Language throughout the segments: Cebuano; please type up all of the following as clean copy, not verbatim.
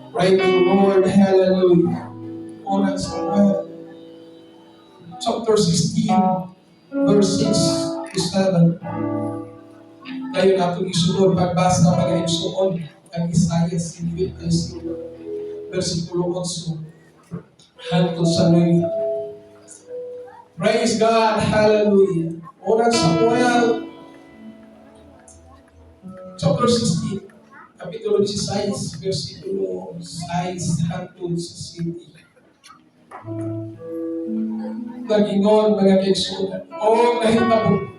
Praise the Lord. Hallelujah. Unang Samuel, chapter 16, verse 6 to 7. Dayon atong isunod pagbasa, mga igsoon, ang Isaiah 55, versikulo 8 hangtod sa 9. Praise God. Hallelujah. Unang Samuel, chapter 16, kapitulo 16, versikulo 6 hangtod sa 7. Nagingon, mga kaigsuonan, o nahitabo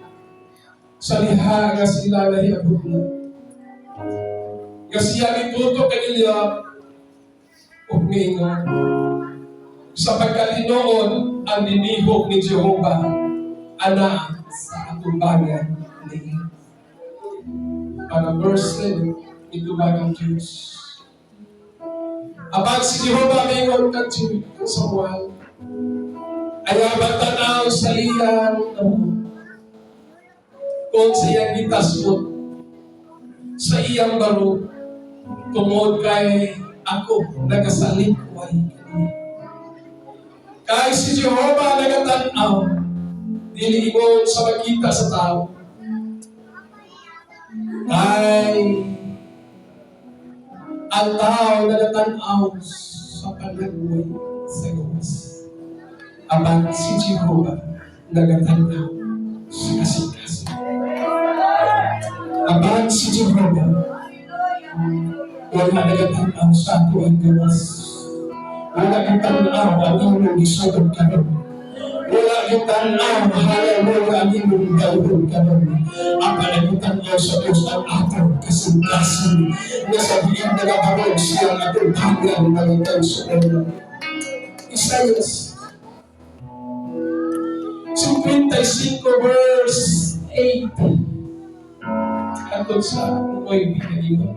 sa diha nga sila nahiabot na, nga siya gitutok kay Eliab ug miingon, "Sapagkat hinuon ang dinihog ni Jehova ana sa atubangan niya." Mga verse 7, itubag ang Diyos. Apan si Jehova miingon kang Samuel, "Ayaw tanaw sa iyang nabuot, kung sa iyang gitasbot sa iyang baro, tungod kay ako nagasalikway kaniya. Kay si Jehova nagatanaw, dili ingon sa makita sa tao. Kay ang tao nagatanaw sa panagway sa gawas. Apan si Jehova nagatanaw sa kasing-kasing." Apan si Jehova wala nagatanaw sa ato ang gawas. Wala gitanaw ang imong gisugod karon. Wala gitanaw, hallelujah, ang imong gawin karon. Apan ang gitanaw sa Diyos ang atong kasing-kasing na sa diin nagabarog siya ang atong tangan, mga kaigsuonan. Isaiah 55 verse 8 hangtod sa 9, nag-ingon,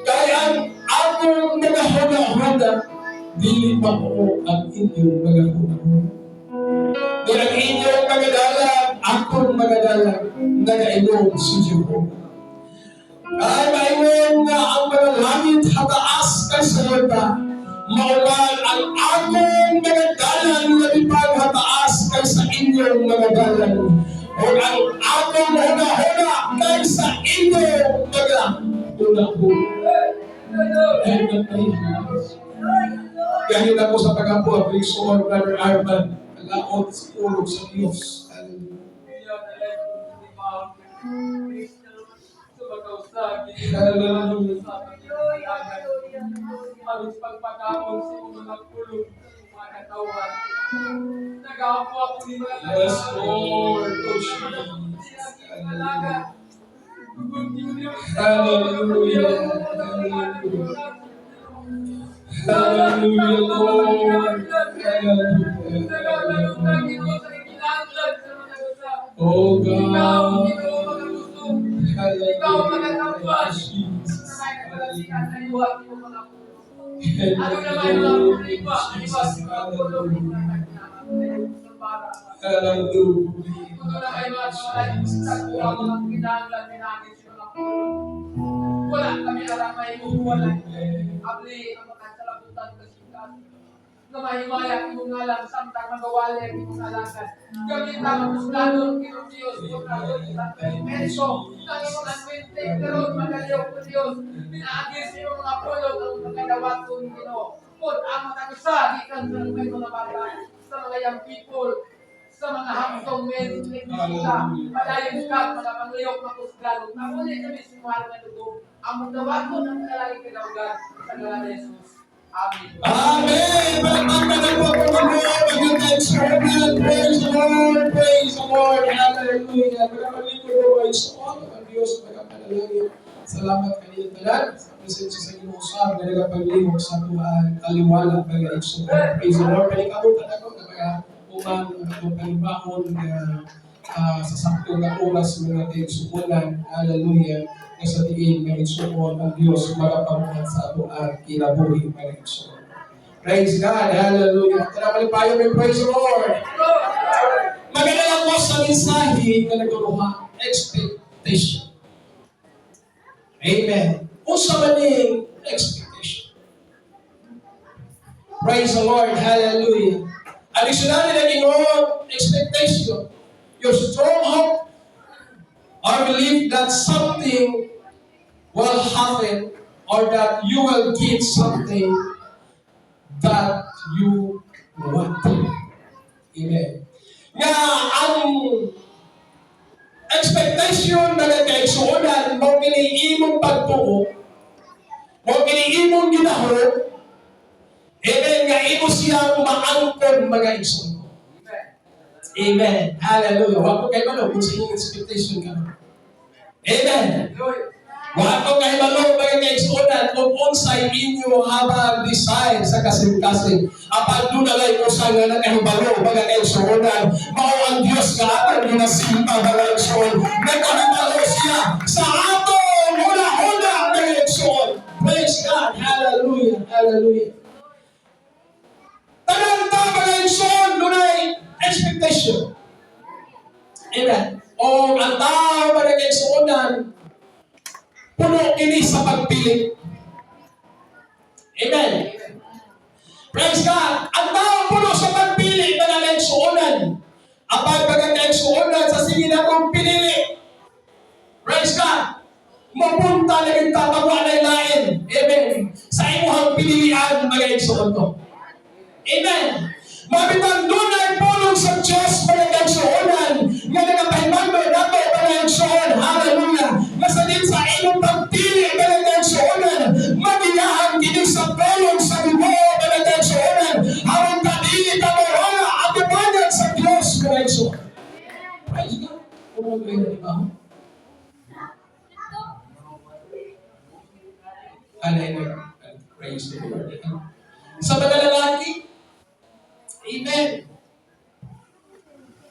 "Kay ang akong mga huna-huna dili mao ang inyong mga huna-huna. Di ang inyong mga dalan, akong mga dalan, nagaingon si Jehovah. Kay maingon nga ang mga langit hataas kaysa yuta, mao man ang akong mga dalan labi pang hataas kaysa inyong mga dalan, o ang akong huna-huna kaysa inyong mga huna-huna." Gahil ako sa pag-ampo, ang Igsoon, Brother Arman, laot sa pulong sa Diyos. Hallelujah. Hallelujah. Aron pagpakapon sa imong mga pulong sa imong mga katawhan. Nagaampo ako ni mga Yes, Lord. Oh, Jesus. Hallelujah. Hallelujah. Hallelujah, Lord. Hallelujah. Oh, God. Hallelujah. Jesus. Hallelujah. Jesus. Hallelujah. Hallelujah. Jesus. Wala kami aram may wala. Abli ang makasalabutan kasikat. Nga mahimaya ang imong ngalan samtang magawali ang imong alagad. Gamita ang kusgadon Ginoong Diyos kung karon sa elemento ng imong anointing karon magaliw ko Diyos. Pinaagi sa imong mga pulong ang pagkadawaton, Ginoo. Kung ang matag usa gikan sa may mga bata, sa mga young people, sa mga hamtong men sa iglesia, padayon ka mga pangliyok makusgado. Namuli kami sa mahal nga dugo. Ang dawaton ang kalangit kadaugan sa ngalan ni Jesus. Amen. Amen! Palakpakan ang po ang Panginoon. Magandang sermon. Praise the Lord. Praise the Lord. Hallelujah. Mga paglingkod ko ay suot ang Diyos magapanalangin. Salamat kaniyang tanan sa presensya sa Ginoo sa nga nagapaglihok sa atuang taliwala, mga igsoon. Praise the Lord. Panikamutan ako nga mga uman ang atong panibaon nga sa sakto nga oras, mga kaigsuonan. Hallelujah. Nga sa diin, mga igsuon, ang Diyos magapamuhat sa atoang kinabuhi, mga igsuon. Praise God. Hallelujah. Tara, malipayo may praise the Lord. Maganda lang po sa mensahe nga nagturuhan, expectation. Amen. Unsa man ning expectation? Praise the Lord. Hallelujah. Ang dictionary nag-ingon, expectation: your strong hope or belief that something will happen or that you will get something that you want. Amen. Nga ang expectation, mga kaigsuonan, mao kini imong pagtuo, mao kini imong ginahom. Amen. Nga imo siyang maangkon, mga igsoon. Amen. Hallelujah. Wa ko kahibalo kung sa inyong expectation ka. Amen. Wa ko kahibalo, mga kaigsuonan, kung unsay inyo habang design sa kasing-kasing. Apan duna lay usa nga nakahibalo, mga kaigsuonan. Mao ang Dios nga atong ginasimba, mga igsoon. Nakahibalo siya sa atong huna-huna, mga igsoon. Praise God. Hallelujah. Hallelujah. Tanan ta, mga igsoon, dunay expectation. Amen. O ang tao, mga kaigsuonan, puno kini sa pagpili. Amen. Praise God. Ang tao puno sa pagpili, mga kaigsuonan. Apan, mga kaigsuonan, sa sige na kong pinili, praise God, mapunta na yung tatagwa na lain. Amen. Sa imuhang pinilian, mga igsoon ko. Amen. Mabitang dunay pulong sa Diyos, mga kaigsuonan, nga nagapahimando nato, mga igsoon. Hallelujah. Masalin sa imong pagpili, mga kaigsuonan, magiyahan kini sa pulong sa Ginoo, mga kaigsuonan, aron ka dili ka mawala atubangan sa Diyos, mga igsoon. Praise God. Kung mag na, di ba? Hallelujah. Praise the Lord. Sa mga lalaki, amen.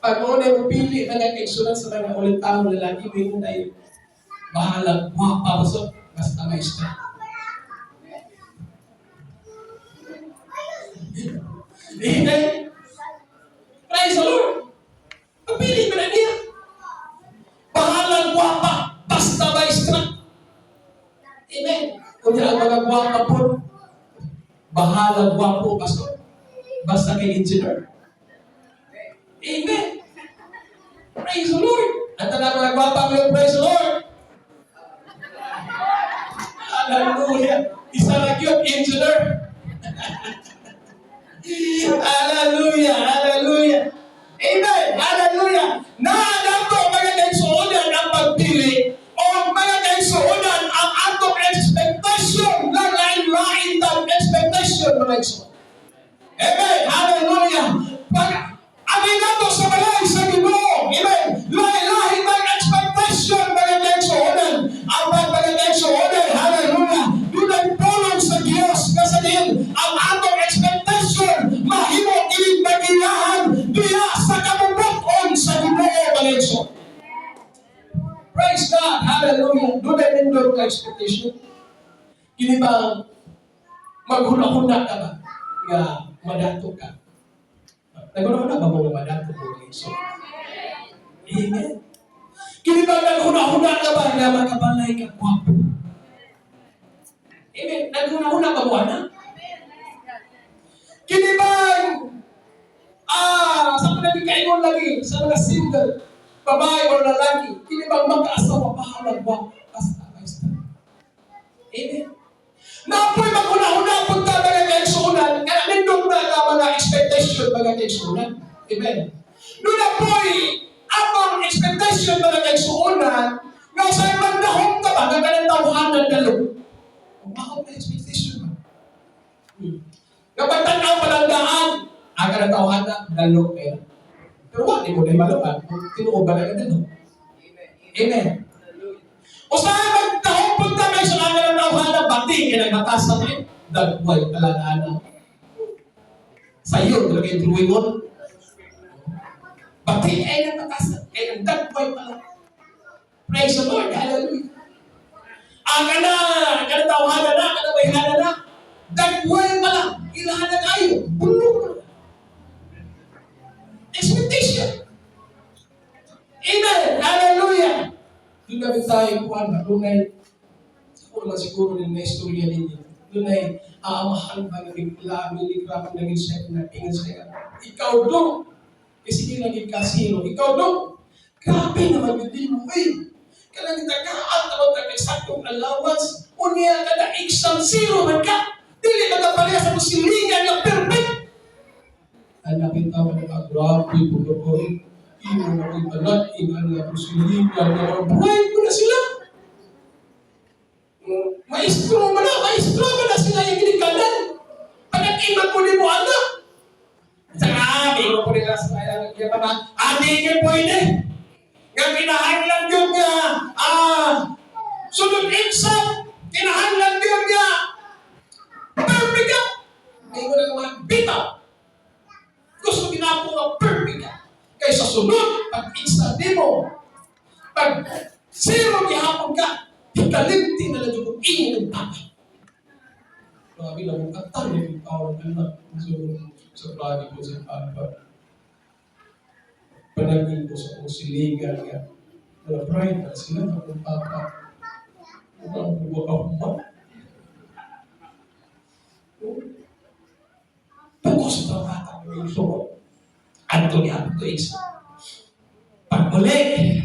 Pag una mo pili, mga kaigsuonan, sa mga ulitang lalaki, may tayo, bahala, gwapa, basta, basta may strength. Amen. Praise the Lord. Pagpili mo na niya. Bahala gwapa, basta may strength. Amen. Kunya ang mga gwapa po, bahala gwapo, pastor. Basta kay engineer. Amen. Praise the Lord. At ang mga gwapa mo, praise the Lord. Hallelujah. Isa na yun, engineer. Hallelujah. Hallelujah. Amen. Hallelujah. Naanato, mga kaigsuonan, ang pagpili o mga kaigsuonan ang atong expectation na lain-lain tang expectation, mga igsoon. Amen. Hallelujah. Pag ang nato sa balay sa Ginoo, amen. Lahi-lahi tang expectation, mga kaigsuonan. Ang mga kaigsuonan, hallelujah, dunay pulong sa Dios nga sa diin ang atong expectation mahimo kining magiyahan diya sa kabubut-on sa Ginoo, mga igsoon. Praise God. Hallelujah. Dunay nindot nga expectation. Kini ba maghuna-huna ka ba nga madato ka? Naghuna-huna ba mo nga madato mo, mga igsoon? Amen. Kini ba naghuna-huna ka ba nga makabalay ka gwapo? Amen. Naghuna-huna ba mo, ana? Kini ba sa mga kaingon lagi sa mga single, babae o lalaki, kini ba magkaasawa, bahalag ba, basta basta. Amen. Napoy maghuna-huna punta, mga kaigsuonan, nga nindot na nga mga expectation, mga kaigsuonan. Amen. Duna poy atong expectation, mga kaigsuonan, nga sa mandahom ta ba, nga kanang tawhanan dalo. Mao na expectation ba? Nga pagtanaw palandaan, ang kanang tawhana, dalo kayo. Pero wa di mo na maluan, kung tinuod ba na dalo. Amen. Usahay magdahom punta may sa kanang tawhana, bati, kaya nagbatas sa tayo, dagway pala na. Sa iyo, talaga yung drawingon. Bati ay nagbatas, kaya nagdagway pala. Praise the Lord, hallelujah. Ang kana tawhana na, kana bayhana na, dagway pala, ilahan na kayo, bulong na. Expectation. Amen. Hallelujah. Doon namin tayo kuhan ba? Doon ay, ako naman siguro din na istorya ninyo. Doon ay, Amahan ba naging lami, grabe naging siya na ingon siya. Ikaw dong! Kasi sige lagi ka zero. Ikaw dong! Grabe naman yun mo eh. Kanang tagaan naman tag eksaktong allowance. Unya kada exam zero man ka. Dili ka pareha sa mong silingan nga perfect. Ang nakita ko na grabe po ko po. Imo na ko'y talat, imo na ko silingan nga buhay ko na sila. Maestro man na sila yung ginikanan. Pagkakiman ko ni mo anak. Sa amin ko nila sa kaya ng kaya ba? Adi kayo pwede. Nga kinahanglan yun nga, sunod exam, kinahanglan yun nga, perfect ka. Ngayon ko na naman, bitaw. Gusto ginapo nga perfect ka. Kaysa sunod, pag exam di mo, pag zero gihapon ka, hikalimti na lang yung ingon ng papa. Grabe na mong katang yung tawag anak. So, sa plano ko sa papa. Panagin ko sa kong siligan nga. Wala pride na sila na akong papa. Mukhang buwa ka humba. Tungkol sa tawata ng iyong Anto niya ito isa. Pagbalik,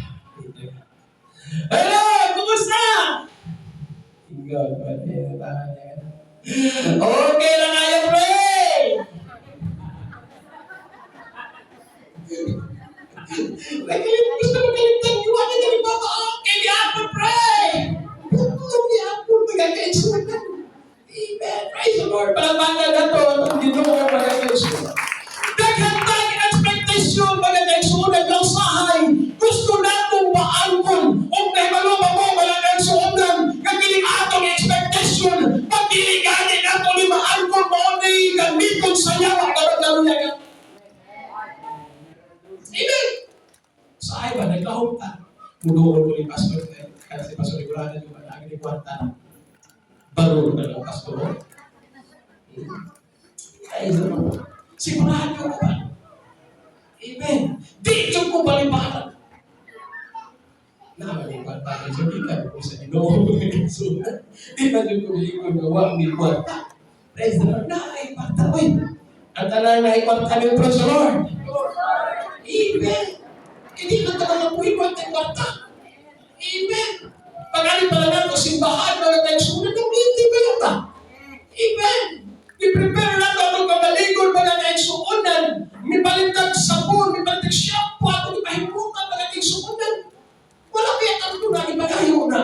"Hello! Kumusta?" Tinggal ba niya? "Okay lang kayo, pre!" Nagkalim, gusto mo kalimtan, iwanan niya ni Papa, "Okay, di ako, pre! Putong di ako, magkakaisunan." Amen. Praise the Lord. Palakpakan nato ang Ginoo mga kaisunan. Daghan tag expectation mga kaisunan ng sahay. Gusto natong paangkon og nahibalo pa mo mga kaisunan nga kining atong expectation pag dili gani nato ni maangkon mao ni gamiton sa yawa karon kaluya ka. Amen. Sahay ba naglahom ta. Muduol ko ni Pastor kay kasi Pastor Igurana yung mga ni kwarta. Barol na lang pastor. Ay, sigurado ko ba? Amen. Di jud ko balibaran. Na may kwarta kay so gikan ko sa Ginoo. So, di ba jud ko giingon nga wa mi kwarta. Praise the Lord. Na ay kwarta oy. Ang tanan na ay kwarta ni praise the Lord. Amen. Hindi man talaga po kwarta kwarta. Amen. Pag-ali pala nato simbahan mga kaigsunan, hindi ba yun ta? Amen. I-prepare na ito atong kamaligon mga kaigsuonan. Mipalitag sabon, mipalitag shampoo, atong ipahimutan mga kaigsuonan. Wala kaya kanto na ipagayo na.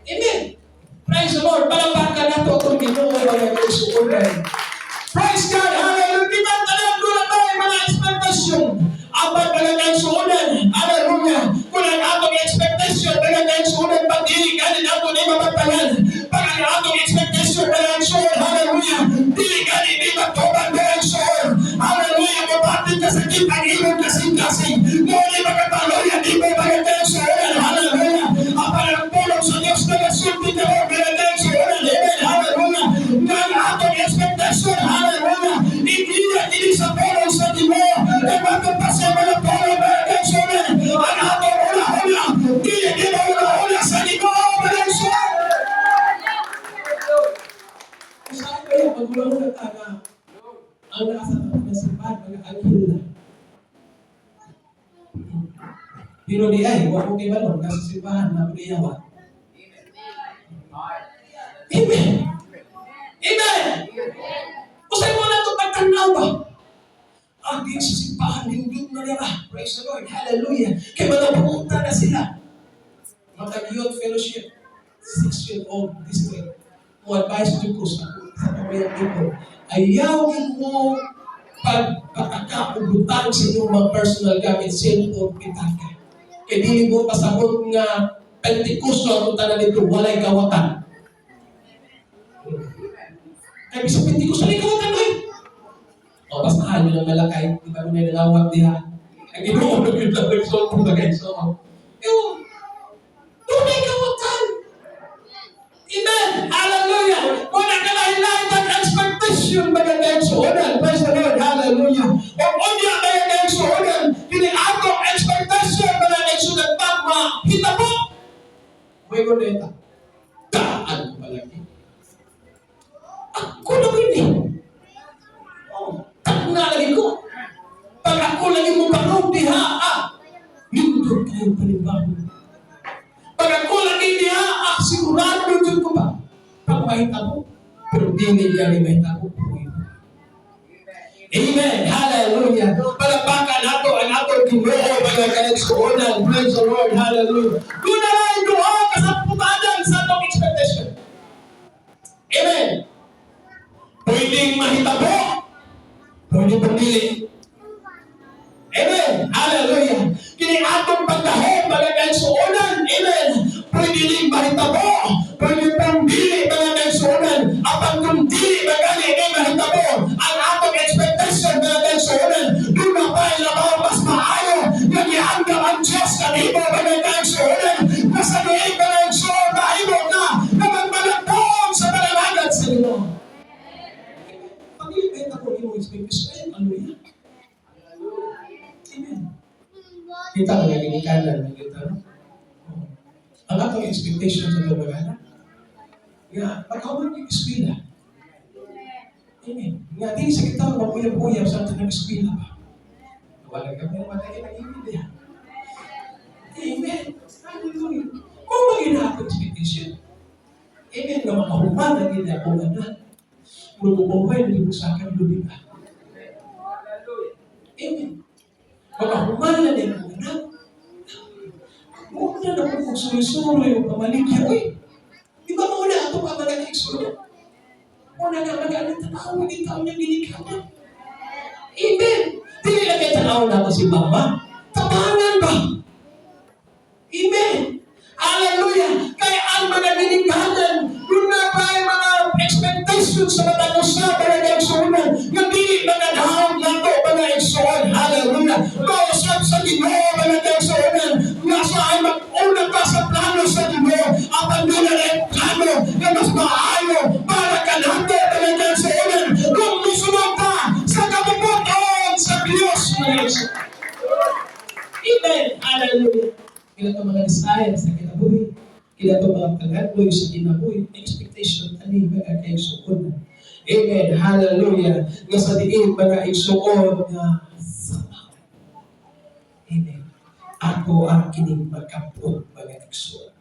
Amen. Praise the Lord. Palakpakan nato atong Ginoo mga kaigsuonan. Praise God. Hallelujah. Di ba tanan doon na tayo mga expectation? Apat mga kaigsuonan. Hallelujah. Kung ang atong expectation mga kaigsuonan, pag dili ganin ato ni mapagpalan. Pag ang atong expectation mga kaigsuonan, hallelujah. Dili ganin di matuban mga kaigsuonan. Hallelujah. Mabati ka sa ang imong kasing-kasing. Mo ni makataloya, di mo mga kaigsuonan. Hallelujah. Apan ang pulong sa Diyos na nasulti ka mo mga kaigsuonan. Amen. Hallelujah. Nga ang atong expectation, hallelujah. Hindi na kini sa pulong sa Ginoo. Kay matod pa sa mga pulong mga kaigsuonan. Ang atong huna-huna, dili di mo huna-huna sa Ginoo mga kaigsuonan. Saan kaya pag na ta ang nasa na simbahan, mga anghel na. Pero di ay, wa ko kay balon, nasa simbahan na yawa. Amen. Amen. Usay mo na ito pagtanaw ba? Ang di sa simbahan, nindot na nila. Praise the Lord. Hallelujah. Kaya mga pumunta na sila. Matag youth fellowship, 6-year-old district. Mo advice jud ko sa pamilya people. Ayaw mo pagpataka o butang sa inyong mga personal gamit, cellphone, pitaka. Kaya dili mo pasabot nga Pentecost ang tanan dito, walay kawatan. Kaya bisa Pentecost, walay kawatan, oy. O, bastahan nyo ng malakay, di ba mo na nangawat diha? Ang Ginoo na yun lang nagsulpo na guys. So, ewan, dunay kawatan. Amen! Hallelujah! Wala ka lahi-lahi ng expectation mga kaigsuonan. Praise the Lord. Hallelujah. O unya mga kaigsuonan, kini atong expectation mga kaigsuonan pag mahitabo. May guneta. Daan ko palagi. Ako na gani mahitabo po. Amen. Hallelujah. Palakpakan nato ang atong Ginoo, mga kaigsuonan. Praise the Lord. Hallelujah. Duna na duha ka saputanan sa atong expectation. Amen. Pwedeng mahitabo. Pwede pong dili. Amen. Hallelujah. Kini atong pagdahom, mga kaigsuonan. Amen. Pwede ning mahitabo. Pwede pong dili, mga kaigsuonan. Apan kung dili magani ni mahitabo ang atong expectation, mga kaigsuonan, duna pa labaw mas maayo nga gianggap ang Diyos kanimo, mga kaigsuonan. Na sa diin, mga kaigsuonan, mahimo na na magmalagpon sa pananagat sa Ginoo. Pag ako imong expectation, ay, ano yan? Amen. Kita mga ginikanan, kita, no? Oo. Ang atong expectation sa itong mga anak, nga, pagkaman yung eskwela. Amen. Nga, di sa kita maguyab-uyab sa atong ng eskwela ba? Wala kami matay ng ibig niya. Amen. Hallelujah. Kung maging atong expectation, amen, nga makahuman na din akong anak. Murububaway na din sa akin lubi ba? Amen. Makahuman na din akong anak. Muna na po kung suroy-suroy o pamaligya. Uy, di ba mauna ato pa mga kaigsuonan? Muna nga mga anak, tanaw din taon niyang ginikanan. Amen. Dili lang kay tanaw na ako si mama. Tabangan ba? Amen. Hallelujah. Kaya ang mga ginikanan, duna pa ay mga expectations sa matag usa, mga kaigsuonan, nga dili mga dahon nato, mga igsuon. Hallelujah. Mausap sa Ginoo, mga kaigsuonan, nga sa ay mag-una pa sa plano sa Ginoo, apan duna na yung plano nga mas maayo para kanato, mga kaigsuonan, kung musunod ka sa kabubut-on sa Diyos, mga igsuon. Amen. Hallelujah. Kila to mga desire sa kinabuhi. Kila to mga pangandoy sa kinabuhi. Expectation ani, mga kaigsuon. Amen. Hallelujah. Nga sa diin, mga igsuon, nga sama. Amen. Ako ang kining magkapot, mga igsuon.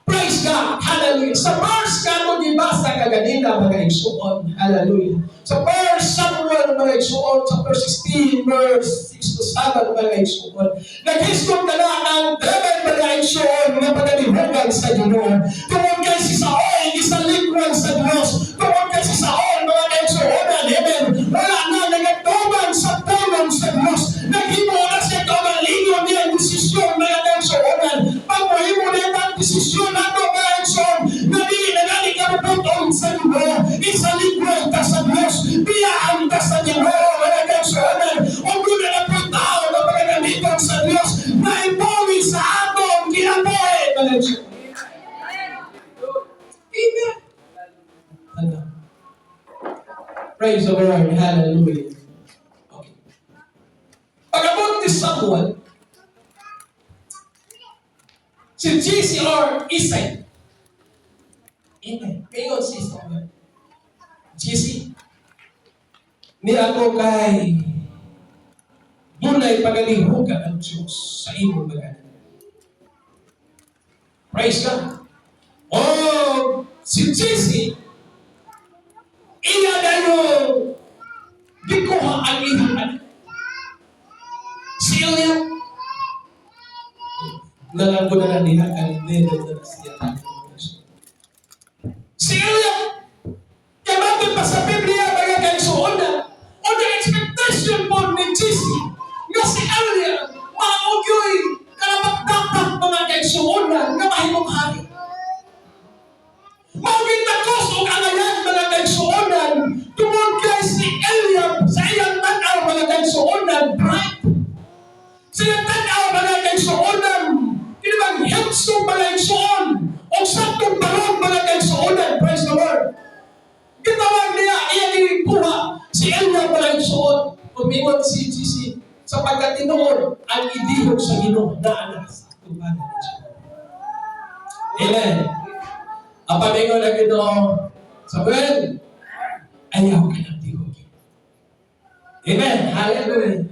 Praise God! Hallelujah! Sa verse kamo gibasa kaganina, mga igsuon. Hallelujah. Sa First Samuel, mga igsuon, chapter 16, verse 6 to 7, mga igsuon. Naghisgot ka na ang devil, mga igsuon, nga pagalihugan sa Ginoo. Tungod kay si Saul, gisalikwan sa Dios. Tungod kay si Saul, mga kaigsuonan, amen. Wala na nagatuman sa pulong sa Dios. Naghimo na siya kaugalingon niya ang desisyon, mga kaigsuonan. Pag mohimo niya ang desisyon nato, mga igsoon, na dili na gani kabubut-on sa Ginoo, isaligwan ta sa Dios, biyaan ta sa Ginoo, mga kaigsuonan. Ug duna na po tao na pagagamiton sa Dios na ipawi sa atong kinabuhi, mga igsoon. Amen. Ano? Praise the Lord. Hallelujah. Okay. Pag-abot ni Samuel, si Jesse or Isay. Amen. Ngayon si Samuel. Jesse, ni ako kay dunay pagalihukan ang Diyos sa imong mga anak. Praise God. Oh, si Jesse, iya dayon gikuha ang iyang anak. Si Eliab, nalang ko na lang niya kang na siya. Si Eliab, kaya bakit pa sa Biblia, mga kaigsuonan, o the expectation po ni Jesse, nga si Eliab, mao gyoy karapat dapat, mga kaigsuonan, nga mahimong hari. Mao takos og angayan, mga kaigsuonan, tungod kay si Eliab sa iyang tan-aw, mga kaigsuonan, bright. Sa iyang tan-aw, mga kaigsuonan, kini bang handsome, mga kaigsuon, og saktong balon, mga kaigsuonan, praise the Lord. Gitawag niya, iyang ikuha si Eliab, mga kaigsuon. Umingon si Jesse, sapagkat tinuod ang idihog sa Ginoo naa na sa atubangan ni Jehovah. Amen. Ang pamingon ng Ginoo, "Samuel, ayaw ka ng dihog." Amen. Hallelujah.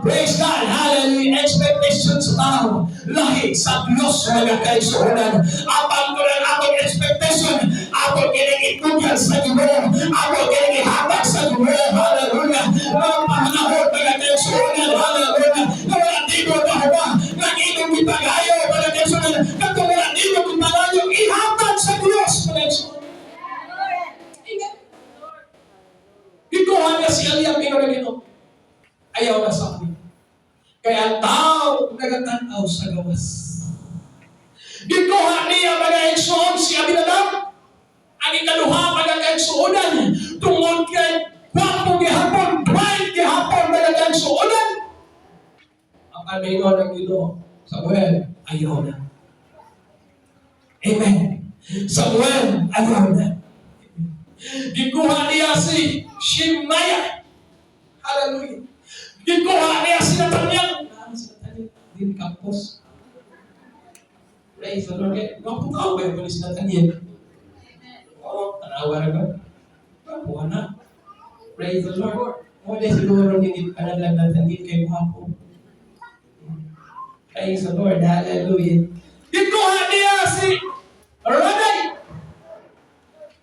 Praise God. Hallelujah. Expectations sa tao, lahi sa Diyos, mga kaigsuonan. Apan ko lang atong expectation, atong Ako kining itugyan sa Ginoo. Ako kining ihatag sa Ginoo. Hallelujah. Mga panahon, mga kaigsuonan. Hallelujah. Na wala nimo mahuba. Nang imong gipagayo, mga kaigsuonan. Katong wala nimo gipagayo, ihatag sa Dios, mga kaigsuonan. Amen. Gikuha niya si Eliab, ingon ang Ginoo, "Ayaw na sa akin. Kaya ang tao nagatanaw sa gawas." Gikuha niya, mga igsoon, si Abinadab. Ang ikaduha, mga kaigsuonan, tungod kay gwapo gihapon, bright gihapon, mga kaigsuonan. Ang kamingon ng Ginoo, "Samuel, ayaw na." Amen. "Samuel, ayaw na." Gikuha niya si Shemaya. Hallelujah. Gikuha niya si Nathaniel. Ah, si Nathaniel, din campus. Praise the Lord. Kaya, gwapo tao ba yung si Nathaniel? Oo, tanawa na ba? Gwapo na. Praise the Lord. Wala siguro hindi pa lang Nathaniel kay gwapo. Praise the Lord. Hallelujah. Gikuha niya si Raday.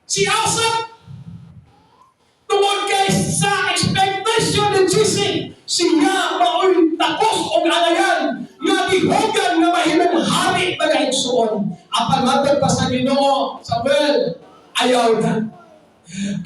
Si Asaph. Tungod kay sa expectation ni Jesse, siya maoy takos og alayan nga gihugan nga mahimong hari, mga igsoon. Apan matod pa sa Ginoo, "Samuel, ayaw na."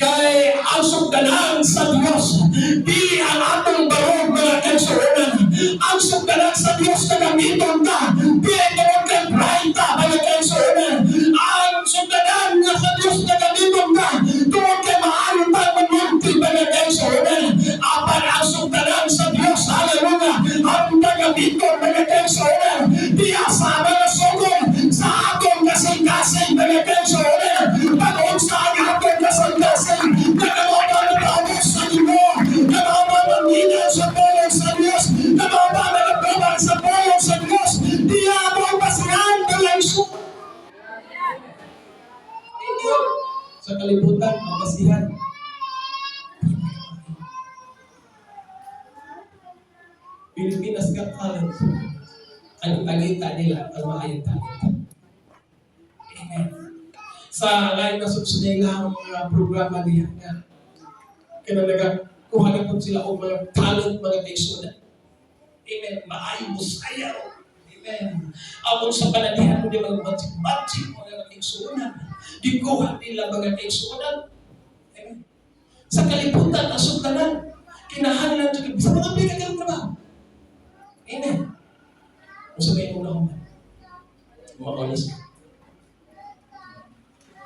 Kay ang sugdanan sa Dios, di ang atong barog, mga kaigsuonan. Ang sugdanan sa Dios na gamiton ta, di tungod kay pride ta, mga kaigsuonan. Ang sugdanan nga sa Dios na gamiton ta, tungod kay maayo ta manulti, mga kaigsuonan. Apan ang sugdanan sa Dios, hallelujah, ang gagamiton, mga kaigsuonan, di sa mga sugod sa atong kasing-kasing, mga kaigsuonan. Pag-unsa ang atong kasing-kasing, nagawa ba nagpaubos sa Ginoo, nagawa ba manghinaw sa pulong sa Dios, nagawa ba nagabubang sa pulong sa Dios, diya mo ang basihan ng igsoon. Amen. Sa kalibutan, ang basihan. Pilipinas Got Talent. Ang ipakita nila ang maayong talent. Amen. Sa lain na sa ilang mga programa niya nga kaya nagakuha na po sila og mga talent, mga kaigsuonan. Amen. Maayo mo sayaw. Amen. Amon sa pananihan mo di mga batik-batik mga kaigsuonan. Gikuha nila, mga kaigsuonan. Amen. Sa kalibutan, ang sugdanan, kinahanglan sa mga apply ka ng trabaho. Amen. Kung sa may una human, maulis ka.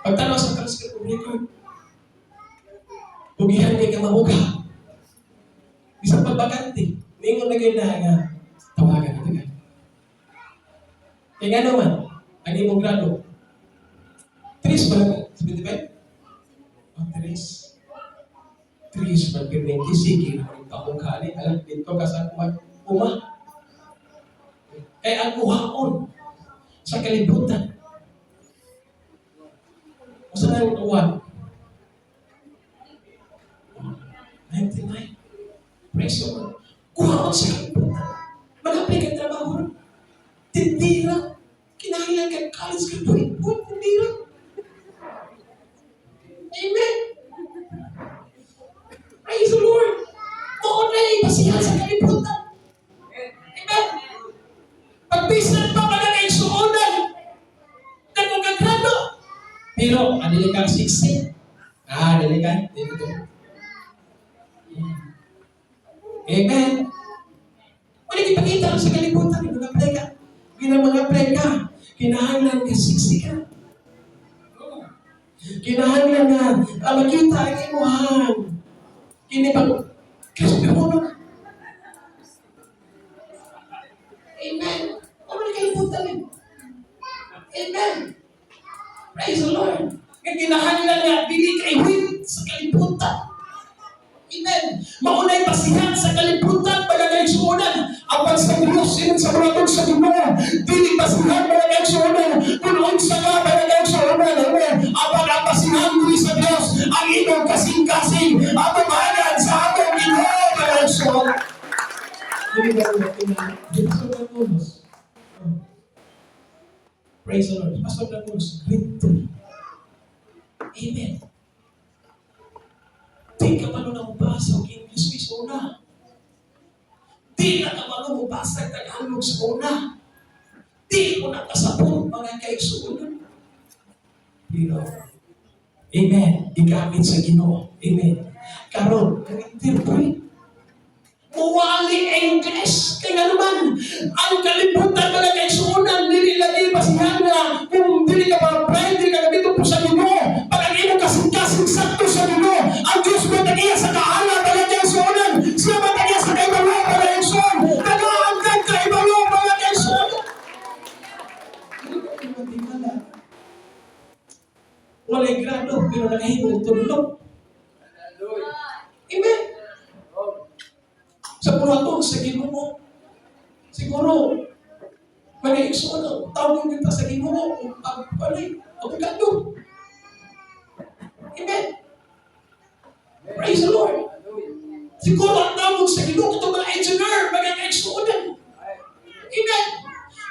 Pagtanaw sa transcript of record, pugihan kay ka mamuga. Bisan pagbakante, ningon na kayo na nga, tawagan na tagal. Kaya nga naman, ang imong grado, tres ba lang? 75? Oh, tres. Tres man pirminti, sige naman pamukha ni, alam, dito ka sa uma. Uma. Kaya ang kuhaon sa kalibutan. Unsa na yung uwan? 99. Praise the Lord. Kuhaon sa kalibutan. Mag-apply ka trabaho ron. Tindira. Kinahanglan ka college graduate. Uy, tindira. Amen. Praise the Lord. Mao na basihan sa kalibutan. Amen. Pagbisan pa mga kaigsuonan, nagugagano. Pero, dili ka 16. Ah, dili ka. Dili ka. Amen. Wala ipakita sa kalibutan, mga apply ka. Gina mga apply ka. Kinahanglan ka 60 ka. Kinahanglan nga makita ang imuhang. Kini pag Kristo mo. Amen. Ano na kalibutan eh? Amen. Praise the Lord. Nga kinahanglan nga dili kay win sa kalibutan. Amen. Maunay basihan sa kalibutan, mga kaigsuonan. Apan sa Diyos, ingon sa mga sa Ginoo, dili basihan, mga kaigsuonan, kung unsa ka, mga kaigsuonan. Amen. Apan ang basihan diri sa Diyos, ang imong kasing-kasing, atubangan sa atong Ginoo, mga kaigsuonan. Dili ba ito Pastor Nangulos? Oh. Praise the Lord. Pastor Nangulos, grade 3. Amen. Di ka man na mobasa og English sa una. Di na ka man mobasa og Tagalog sa una. Di mo na kasabot, mga kaigsuonan. Pero, amen, gigamit sa Ginoo. Amen. Karon, nag-interpret. Muwali English. Kaya nga naman, ang kalibutan, mga kaigsuonan, dili lagi basihan na kung dili ka pa pray, dili ka gamiton po sa Ginoo. Pag ang imong kasing-kasing sakto sa Ginoo, ang Diyos mo tag-iya sa kahala, mga kaigsuonan. Siya ba tag-iya sa kaibalo, mga kaigsuon. Tagaan kang kaibalo, mga kaigsuonan. Dili ka matingala. Walay grado, pero nakahimo og tudlo. Amen. Sa buhaton sa Ginoo. Siguro, mga igsoon, tawag kita sa Ginoo kung ang panay, abogado. Amen. Praise the Lord. Siguro ang tawag sa Ginoo itong mga engineer, mga kaigsuonan. Amen.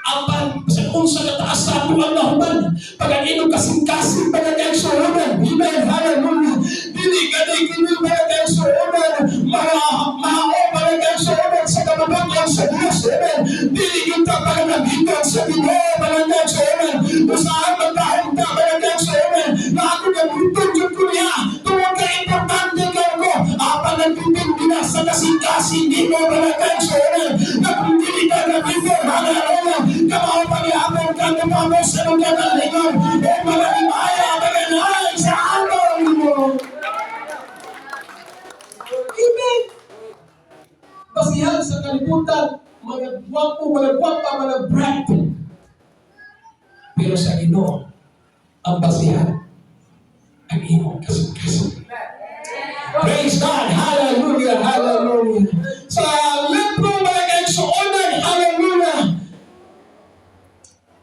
Apan sa unsa ka taas sa ato ang nahuman, pag ang imong kasing-kasing, mga kaigsuonan. Amen. Hallelujah. Dili ka di kini, mga kaigsuonan, mga mao, mga kaigsuonan, sa kababag sa Diyos. Amen. Dili kita pag naghitan sa Ginoo, mga kaigsuonan. Usahan magdahom ka, mga kaigsuonan, na ako gamiton jud ko niya tungod kay importante ka ko. Apan nagdepende na sa kasing-kasing nimo, mga kaigsuonan, na kung dili ka gamiton, hallelujah, kamao paghihapon ka tumamo sa imong kagalingon o mga himaya mga sa atong Ginoo. Amen. Basihan sa kalibutan, mga gwapo, mga gwapa, mga bright. Pero sa Ginoo, ang basihan, ang imong kasing-kasing. Praise God! Hallelujah! Hallelujah! Sa libro, mga kaigsuonan, hallelujah!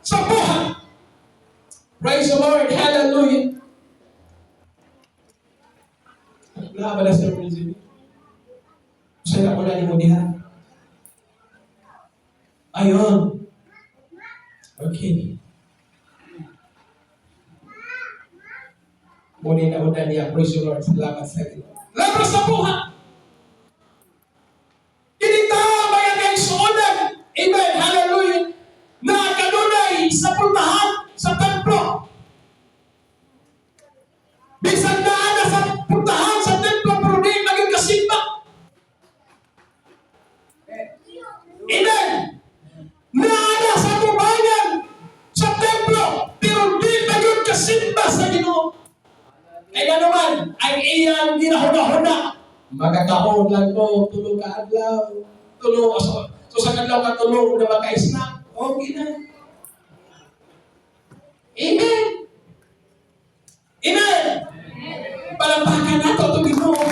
Sa buhat! Praise the Lord! Hallelujah! Wala ba na sa Brazil? Saan ako na mo diha? Ayun. Okay. Muna na una niya. Praise the Lord. Salamat sa Ginoo. Libro sa buhat. Kinita, mga kaigsuonan. Amen. Hallelujah. Na kanunay sa puntahan sa templo. Bisan na ana sa puntahan sa templo pero di maging kasimba. Amen. Naana sa tubangan sa templo pero di maging kasimba sa Ginoo. Kaya naman, ang iyang ginahuna-huna, magkakaon lang ko, 3 ka adlaw, tulo, so sa kadlaw ka tulo na maka-snack, okay na. Amen. Amen. Palakpakan nato ito Ginoo.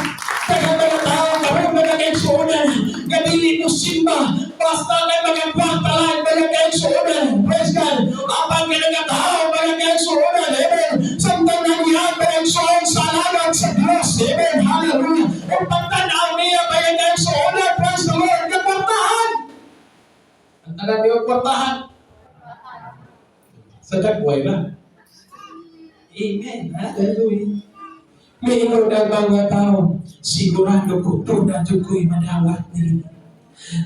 Kaya mga tao, karon, mga kaigsuonan, nga dili mo simba, basta kay mga kwarta lang, mga kaigsuonan. Praise God. Apan nga mga tao, mga kaigsuonan, amen. Samtang nangyari, mga kaigsuon, sa alagad sa Diyos. Amen. Hallelujah. Kung pagtanaw niya, mga kaigsuonan, praise the Lord, kwartahan. Ang tanan niyo, kwartahan. Sa dagway ba? Amen. Hallelujah. May ang mga tao, sigurado ko, tuna jud ko'y madawat nila.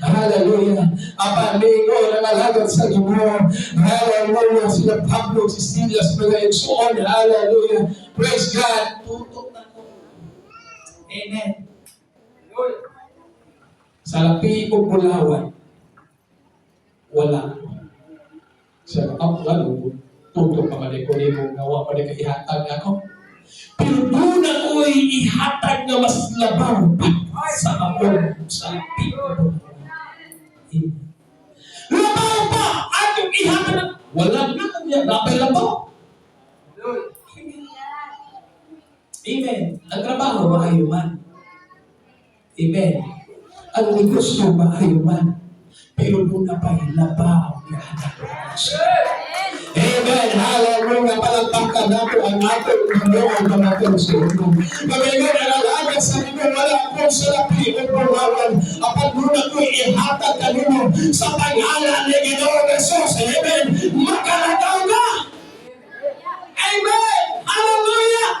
Hallelujah. Apan mingon ang alagad sa Ginoo. Hallelujah. Sila Pablo, si Silas, mga igsoon. Hallelujah. Praise God. Tutok na ko. Amen. Sa lapi o bulawan, wala. Sa lalo, tutok pa man ko nimo nga wa pa ka ihatag ako. Pero doon ako'y ihatag nga mas labaw pa sa akong sa lapi o bulawan. Labaw pa! Atong ihatag na wala na niya, napay labaw. Amen. Ang trabaho, maayo man. Amen. Ang negosyo, maayo man. Pero doon na pa'y labaw nga anak. Amen. Hallelujah. Palakpakan nato ang atong Ginoo mga kaigsuonan. Magayon ang alagad sa Ginoo, wala ko sa lapi o bulawan. Apan muna ko ihatag kanino sa pangalan ni Ginoo Jesus. Amen. Makalagaw na. Amen. Hallelujah.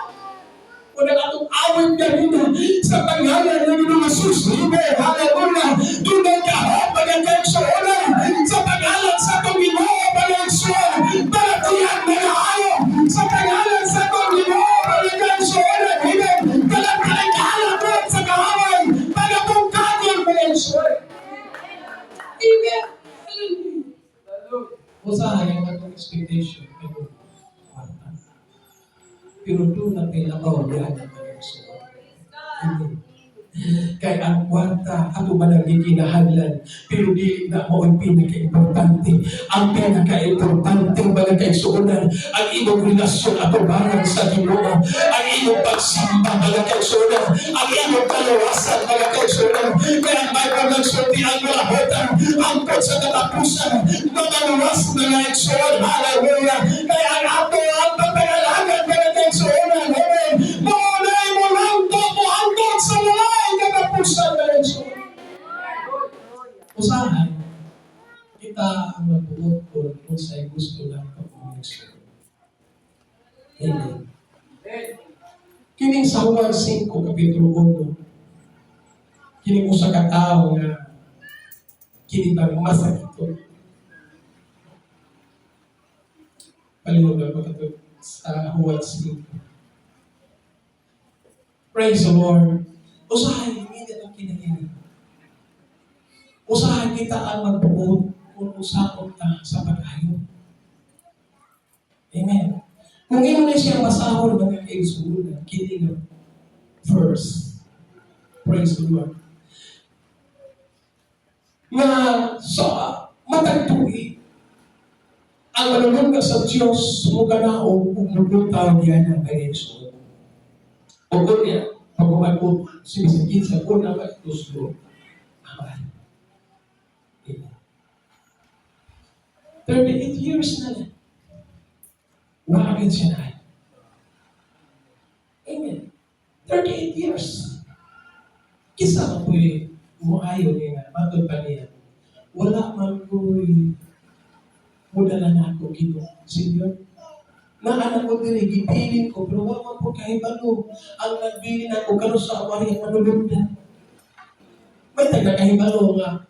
Kung ang atong awit kanina sa pangalan ng Ginoong Jesus. Amen. Hallelujah. Dunay kahob, mga kaigsuonan, sa pangalan sa atong Ginoo, mga kaigsuonan. Balatian mga ayo sa pangalan sa atong Ginoo, mga kaigsuonan. Amen. Kalang kalang sa kaaway. Pagapungkagon, mga kaigsuonan. Amen. Usahay ang atong expectation pero kwarta. Pero doon na kailangan yan ang mga kaigsuonan. Amen. Kay ang kwarta ato man ang gikinahanglan, pero dili na mao ang pinaka-importante. Ang pinaka-importante, mga kaigsuonan, ang imong relasyon atubangan sa Ginoo, ang imong pagsamba, mga kaigsuonan, ang imong kaluwasan, mga kaigsuonan. Kaya ang Bible nagsulti, ang kalahotan hangtod sa katapusan makaluwas, mga igsuon. Hallelujah. Kaya ang ato ang pagpangalagad, mga kaigsuonan, amen, mao na'y mulangko mo hangtod sa walay katapusan, mga igsuon. Usahay, kita ang magbuot kung unsay gusto lang pag. Amen. Kining sa Juan 5, Kapitulo 1, kining usa ka tawo nga kini bang masakito. Palihog ko kato sa Juan 5. Praise the Lord. Usahay, hindi na itong kinahilig. Usahay, kita ang magbuot kung usaon ta sa pag-ayo. Amen. Kung imo na siya basahon, mga kaigsuonan, kini nga verse. Praise the Lord. Nga sa matag tuig, ang manulunga sa Diyos muganaog ug mubutaw niya ng kaigsuonan. O niya, pag umabot, sinisigin sa una ba tuslo. Amen. Amen. 38 years na na. Wagin siya na. Amen. 38 years. Kisa man po'y muayo niya nga, matod pa niya, "Wala man ko'y mudala na ako, Ginoo, Senyor. Naa ko diri, gibilin ko, pero wala man po kahibalo. Ang nagbilin ako, karon sa awari ang manulunda. May taga kahibalo nga,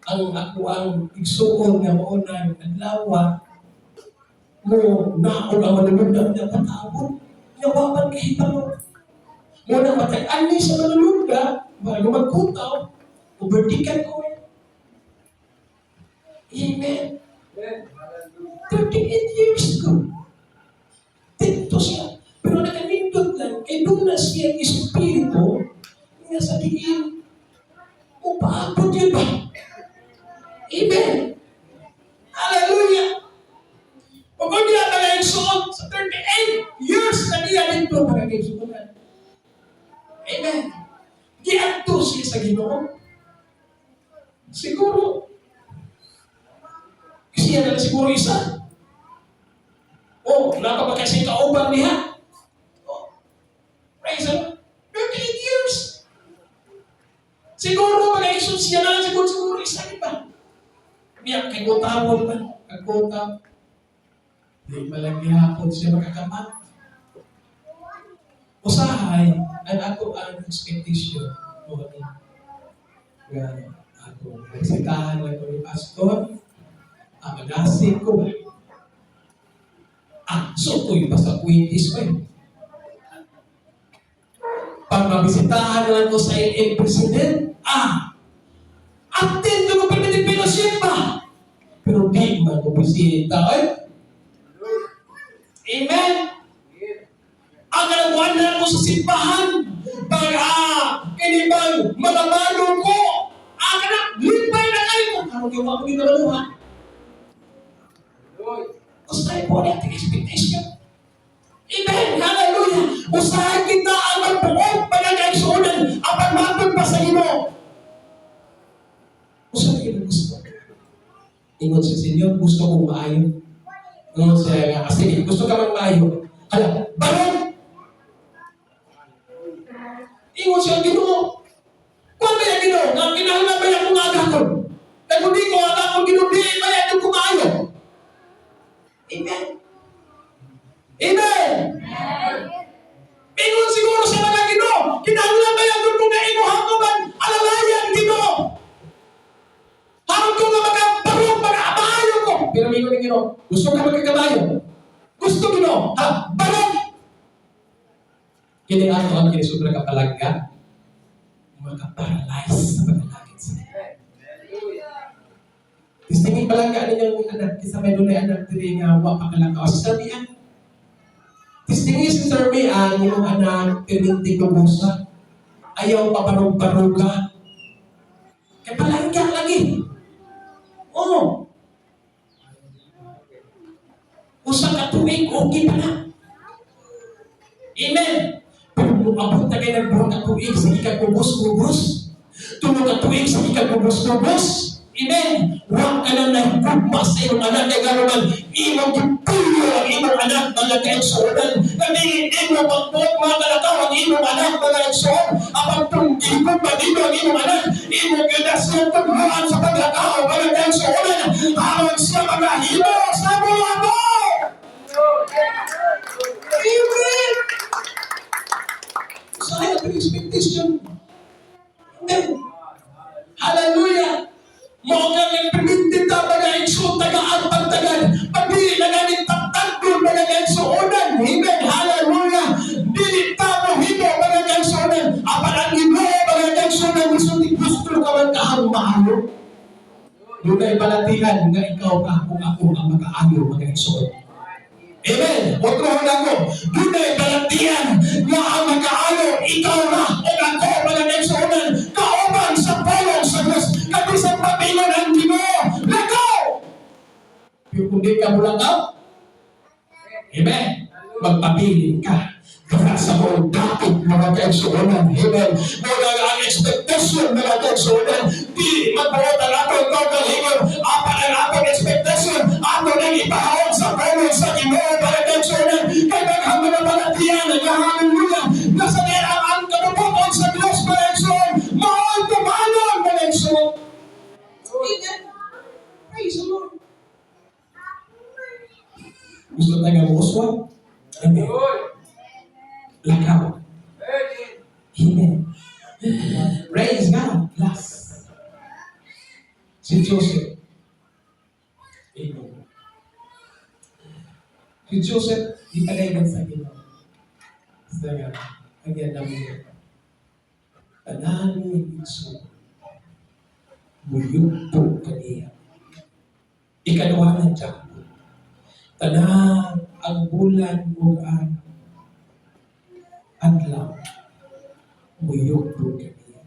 ang ako ang igsuon nga mao nang adlaw mo naog ang manulunda niya patawon niya, wa man kahibalo. Mo na matag ani sa manulunda bago magkutaw, overtaken ko eh." Amen. 38 years ago. Dito siya. Pero nakanindot lang, kay doon na siya ang espiritu nga sa diin. Upaabot yun ba? Amen. Hallelujah. Pag niya mga igsoon, sa 38 years na niya dito, mga kaigsuonan. Amen. Giadto siya sa Ginoo. Siguro, siya na lang siguro isa. Oh, wala ka ba kasi kauban niya? Oh, praise the Lord. 38 years. Siguro, mga igsoon, siya na lang siguro, siguro isa, di ba? Niya, kay gutawon man, kagutaw. Di malang gihapon siya makakamat. Usahay, ang ako ang expectation mo ni nga ako nagsitahan lang ko ni pastor, ang magasig ko ba? Ah, so ko'y basta kwintis ko eh. Pag mabisitahan lang ko sa LM President, attend ko primitive fellowship ba? Pero di man ko bisita, eh. Amen! Ang kanabuan ko sa simbahan, pag kini bang malamano ko, kana, lipay na kayo ko. Karon yung mga ginagawa. Usahay po ang ating expectation. Amen! Hallelujah! Usahay, kita ang magbuot, mga kaigsuonan, apan matod pa sa Ginoo. Usahay kita gusto. Ingon si Senyor, "Gusto kong maayo." Ingon siya nga, "Ah, sige, gusto ka mang maayo. Hala, balon!" Ingon siya, "Ginoo. Kung ba yung Ginoo? Nga kinahanglan ba yung agakon? Kaya kung di ko agakon, Ginoo, di ba yan yung kumaayo?" Amen. Amen. Ingon siguro Gusto ka magkakabayo? Gusto Ginoo? Ha? Balon! Kini ato ang kini sobra ka palangga, maka-paralyze sa pag-alagad sa Tistingin palangga ninyong anak, kisa may dunay anak diri nga wa pa kalakaw. Sister Mian. Tistingi, Sister Mian, imong anak tininti kubusa. Ayaw pa parug-paruga. Kay palangga lagi. Oo. Usa ka tuig, okay pa na. Amen. Pero muabot na kay nagbuhat ka tuig, sige ka kubos-kubos. Tulo ka tuig, sige ka kubos-kubos. Amen. Wa ka na nahigugma sa imong anak kay gano'n man imong gipuyo ang imong anak, mga kaigsuonan. Kami imo pagbuot, mga kalakaw, ang imong anak, mga kaigsuon. Apan kung gihigugma nimo ang imong anak, imong gyud tugmuan sa paglakaw, mga kaigsuonan, aron siya magahimo sa buhato. Amen. Sa ang expectation. Amen. Hallelujah. Mao nga nagprimindi ta, mga igsoon, tagaan pagtagan. Pagdili na ganin tatagdon, mga kaigsuonan. Amen. Hallelujah. Dili ta mo himo, mga kaigsuonan. Apan ang Ginoo, mga kaigsuonan, gusto ni gusto ka man kahang maayo. Dunay balatian nga ikaw ka kung ako ang makaayo, mga igsoon. Amen. Otro ako. Dunay balatian nga ang makaayo ikaw na o ako, mga kaigsuonan, kauban sa pulong sa Diyos. Kabisan papilon ang Ginoo. Lakaw! Pero kung di ka mulakaw, amen, magpabilin ka. Kaya sa mga dapit, mga kaigsuonan. Amen. Muna ang expectation, mga kaigsuonan, di magbuot ang atong kaugalingon. Apan ang atong expectation, ato nang ipahaon sa pulong sa Ginoo, mga kaigsuonan. Kay daghang mga balatian, hallelujah, nasa ang kabubuton sa Diyos, mga kaigsuonan. Mao'y tumanon, mga kaigsuonan. Amen. Praise the Lord. Gusto tayo nga muuswag? Amen. Lakaw. Amen. Praise God. Last. Si Joseph. Amen. Si Joseph, di tagaygan sa Ginoo. Sa nga, ang yan namin. Tanan ni Iso. Muyugto kaniya. Ikaduha ng Jacob. Tanan ang bulan ug ang adlaw muyugto kaniya.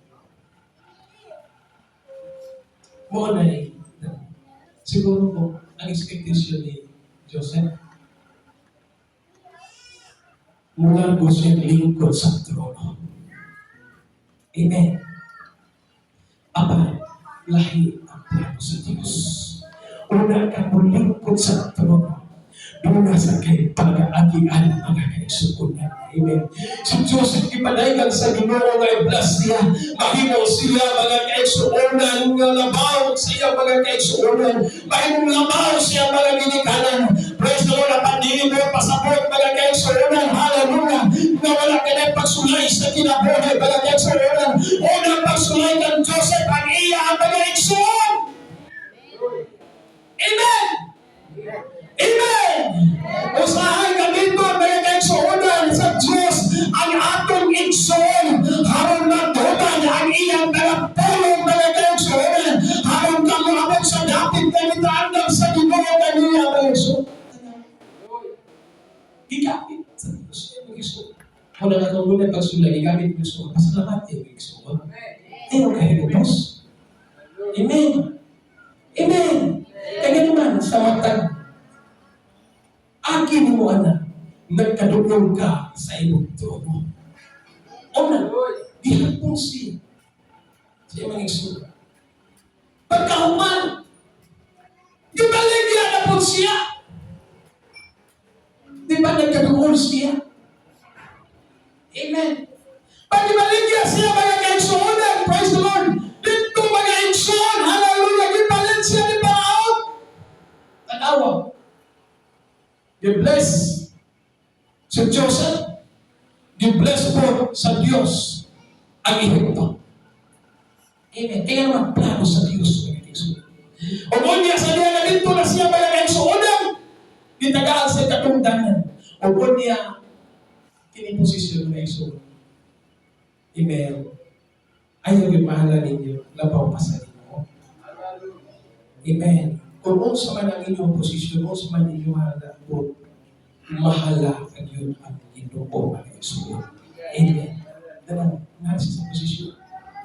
Mo na eh, siguro po, ang expectation ni Joseph, mula ko siya lingkod sa trono. Amen. Apan, lahi ang plano sa Diyos. Una ka mulingkod sa trono. Duna sa kay pag-aagian, mga kaigsuonan. Amen. Si Joseph gipadaygan sa Ginoo nga i-bless siya. Mahimo siya, mga kaigsuonan, nga labaw sa iya, mga kaigsuonan. Mahimong labaw siya, mga ginikanan. Praise the Lord. Apan dili mo pasabot, mga kaigsuonan. Hallelujah. Nga wala ka na pagsulay sa kinabuhi, mga kaigsuonan. Unang pagsulay kang Joseph ang iya ang mga igsoon. Amen. Amen! Usahay ka dito, mga kaigsuonan, sa Diyos ang atong igsoon aron matuman ang iyang mga pulong, mga kaigsuonan, aron ka moabot sa dapit nga gitaandam sa Ginoo kaniya, mga igsoon. Gigamit sa Diyos mga igsoon. Kung nga kung muna pagsulay, gigamit mo igsoon. Pasalamat yung igsoon. Ayaw kayo Diyos. Amen. Amen. Kaya naman, sa matag aki mo anak, nagkaduol ka sa imong trono. Una, gihapon siya sa imong igsoon. Pagkahuman, gibaligya na po siya. Di ba nagkaduol siya? Amen. Pag gibaligya siya, mga kaigsuonan, praise the Lord, dito, mga igsoon, hallelujah, gipalit siya ni Paraon. Tanawa. Gi-bless si Joseph, gi-bless po sa Diyos ang Ehipto. Amen. Kaya naman, plano sa Diyos, mga kaigsuonan. O niya sa diya na dito na siya, mga kaigsuonan, Gitagaan sa katungdanan. O niya, kini posisyon mga igsoon. Amen. Ayaw yung mahala ninyo, labaw pa sa Ginoo. Amen. Kung unsa man ang inyong posisyon, unsa man inyong halagot, mahala ka yun ang Ginoo, mga igsoon. Amen. Dala, nasa sa posisyon.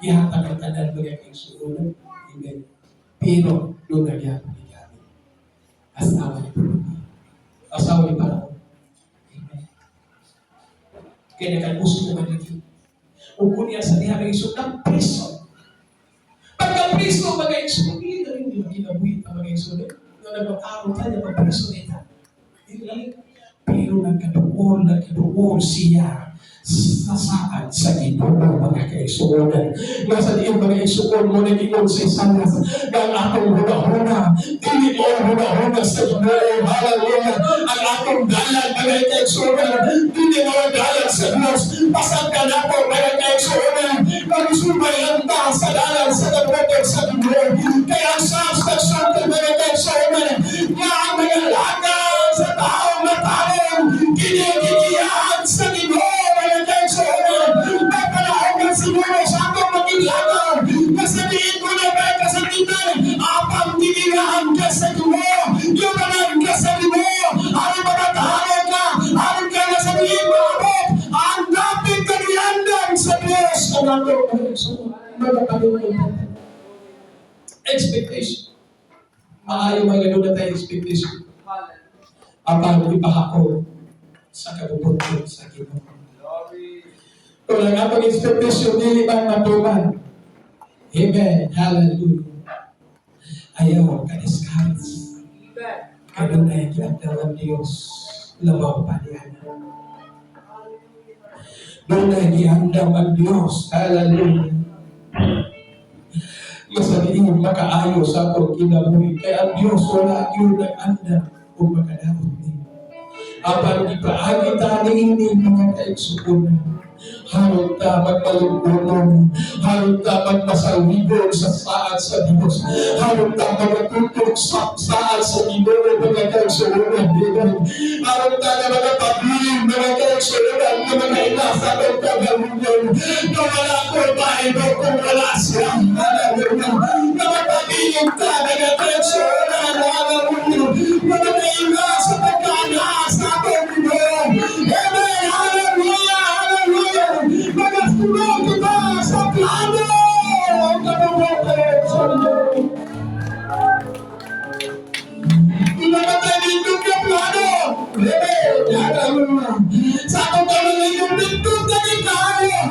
Ihatag ang tanan, mga igsoon. Amen. Pero, doon na gyapon gigamit. Asawa ni Pulubi. Asawa ni Paraon. Amen. Kaya nagkagusto mo man lagi. Ug unya sa diha, mga igsoon, nagpriso. Pagka-priso, mga igsoon, hindi na rin nila ginabuhi ang mga igsoon. Nga nagpataro tayo, magpriso nita. Hindi lang. Pero nagkaduol siya sa saad sa Ginoo, mga kaigsuonan. Nga sa diin, mga igsuon, mo nag-ingon sa Isaias nga ang atong hunahuna, dili mo ang hunahuna sa Ginoo. Hallelujah. Ang atong dalan, mga kaigsuonan, dili mo ang dalan sa Diyos. Pasag ka na po, mga kaigsuonan, magsubayan ta sa dalan sa kabutong sa Ginoo. Kaya ang Psalms nagsulti, mga kaigsuonan, nga ang mga lakad sa taong matarong, kinigigiyahan sa Ginoo, mga kaigsuonan. Nagpanaog ng siguro sa atong magilakaw. Kasabihin ko na ba kasakitan, apang gigiyahan ka sa Ginoo, yumanan ka sa Ginoo, aron makatahanan ka, aron ka na sabihin maabot, ang dapit kaniandan sa Diyos. Ang ato, mga igsoon, mga Panginoon. Expectation. Maayo mga doon na tayo expectation. Apan ipahako sa kabubuton sa Ginoo. Kung ang atong expectation dili man matuman. Amen. Hallelujah. Ayaw ka discourage. Kay dunay giandam ang Diyos. Labaw pa niya. Dunay giandam ang Diyos. Hallelujah. Masaliin makaayo sa atong kinabuhi. Kay ang Diyos wala yun nag-andam kung makadaot ni. Apan ipaagi ta niini, mga kaigsuonan. Harot ta magmalungkunon, harot ta magmasalwibon sa saad sa Diyos, harot ta magatutok sa saad sa Ginoo, mga kaigsuonan. Harot ta na mga pabilin, mga kaigsuonan, nga mga ina sa atong kagalingon, na wala ko tayo kung wala siya. Hallelujah. Na mapabilin ta, mga kaigsuonan, hallelujah. Na mga ina sa pagkaana sa atong Ginoo. Amen. Hallelujah. Hallelujah. Magasunod kita sa plano ang kabubutong sa Diyos. Namatay nindot ka plano. Amen. Hallelujah. Sa atong kamalayong nindot na kaayo.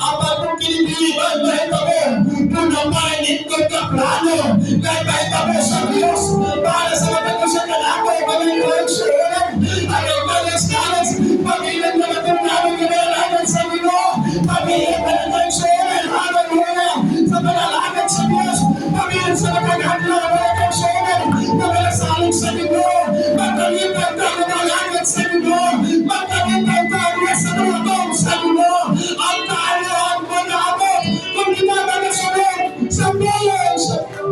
Apan kung kinidiliban mahitabo, kung napay nindot ka plano, kahit mahitabo sa Diyos, para sa matag usa kanako, mga kaigsuonan, ang ikalas kalas, pag-ilan na matong namin kinailangan sa Ginoo, pag-ilan na kaigsuonan, hallelujah, sa panalangin sa Diyos, pag-ilan sa matag-adlaw, mga kaigsuonan, na malasalig sa Ginoo, magkalitan tayo manalangin sa Ginoo, magkalitan tayo sa tumatong sa Ginoo, ang kaayohan mo na abot, kung kita magasunod sa bayan sa Diyos.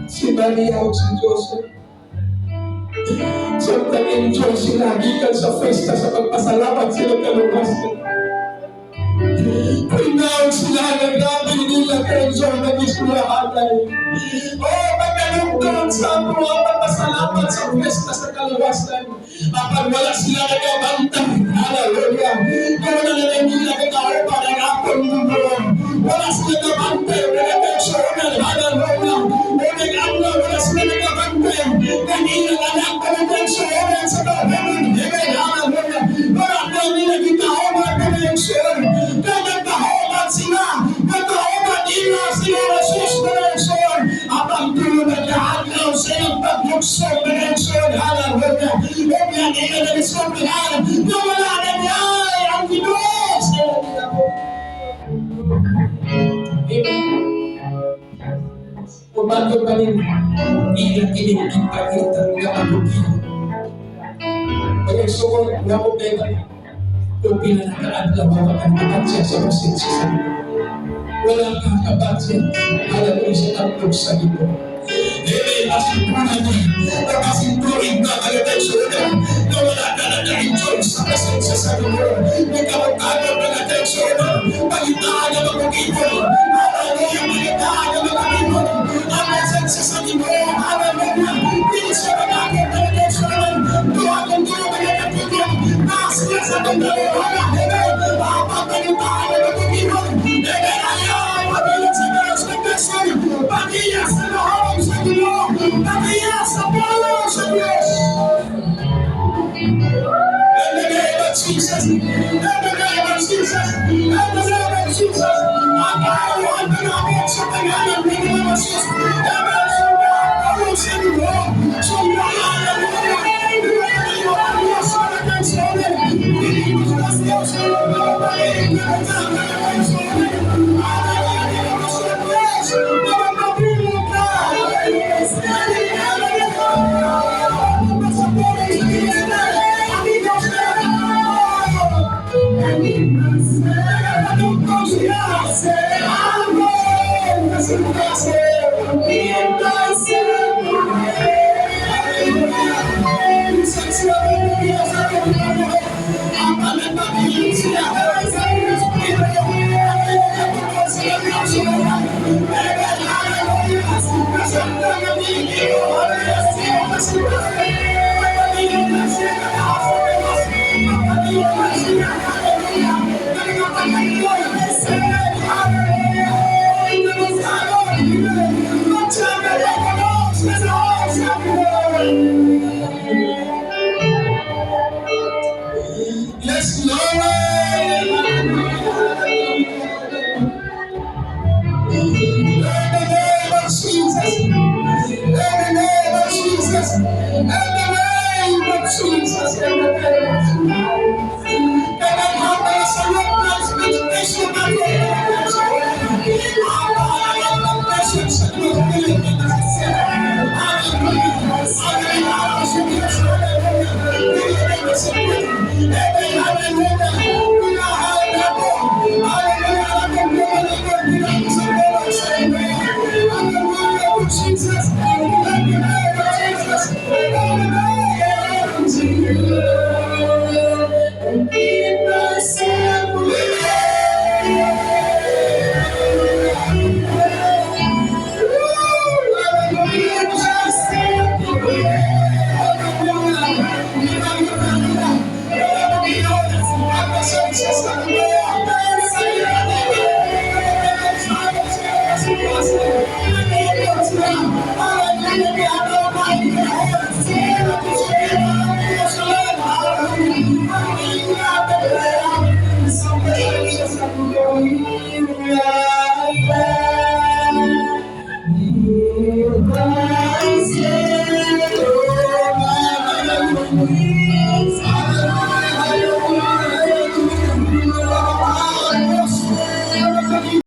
Si Maria o si Joseph. Samtang enjoy sila gikan sa festa sa pagpasalamat sila kaluwasan. Pinaw sila ng grabe nila ka-enjoy na sila atay. Oh, pagkalungkot sa ato ang pagpasalamat sa fiesta sa kaluwasan. Apan wala sila nagabantay. Hallelujah. Pero na lang nila kakaopan ang atong mundo. Wala sila nagabantay. Wala kaigsuonan. Hallelujah. Unang adlaw, wala sila nagabantay. Kanilang anak pagkaigsuonan sa kahuman. Amen. Hallelujah. Wala na nila gitaoman mga igsoon. Kaya nagtahoman sila. Nagtahoman nila sila Jesus, mga igsoon. At ang tulo nagkaadlaw sa iyong paglugsong, mga igsoon. Hallelujah. Huwag yan ila na diskumpihan na wala na niya ang Diyos. Amen. Umatod pa rin, ila kining ipakita nga mabukihan. Mga igsoon, nga mo tayo kung pila na kaadlaw mo makanakat siya sa presensya sa Ginoo. Wala kang kabadget. Hallelujah, sa tagtog sa Ginoo. Amen. Kasimpulan niya. Nakasimpulan na mga kaigsuonan na wala ka na na-enjoy sa presensya sa Ginoo. Nagkaroon mga kaigsuonan. Palitaan ang mga people. Hallelujah. Palitaan ang mga people. Ang presensya sa Ginoo. Hallelujah. Dili siya mag-akit mga kaigsuonan. Duha kung duha mga kapitol. Taas niya sa Ginoo. Amen. Mapapalitaan ang mga people. Amen. Ayaw. Pabilin sa Diyos ng blessing. Pagiya sa loob sa Ginoo. Pagiya sa pulong sa Diyos. In the name of Jesus. In the name of Jesus. In the name of Jesus. Ang kaawaan na namin sa pangalan ng Ginoo Jesus. Amen. Sundan sa Ginoo. Sundan. Hallelujah. Ang Diyos sa mga Dili mo sa Diyos. Hallelujah. Sa Diyos. Mga ka. Hallelujah. Sa pulong sa Diyos. Amigos na. Nagpatungkol siya. Amen. Kasing-kasing. Hallelujah. Isang siya sa ating ang panagpapilin siya. Sa Espiritu. Hallelujah. Sa Diyos. Amen. Hallelujah. Kasang nagiging. Hallelujah. Kasing-kasing. Pagpapilin siya. Pagpapilin siya. Hallelujah. Nagpapalagay. Hallelujah. Yes, Lord! In the name of Jesus! In the name of Jesus! In the name of Jesus! In the name of Jesus! Kaya sa meditation natin. Ang presence sa Diyos. Hallelujah. Hallelujah. Sa Diyos. Hallelujah. Hallelujah. Minahal na po. Hallelujah. Ating bumalik bilang sa tulong sa inyo. Hallelujah, Jesus. In the name of Jesus. In the name of Jesus. And keep myself.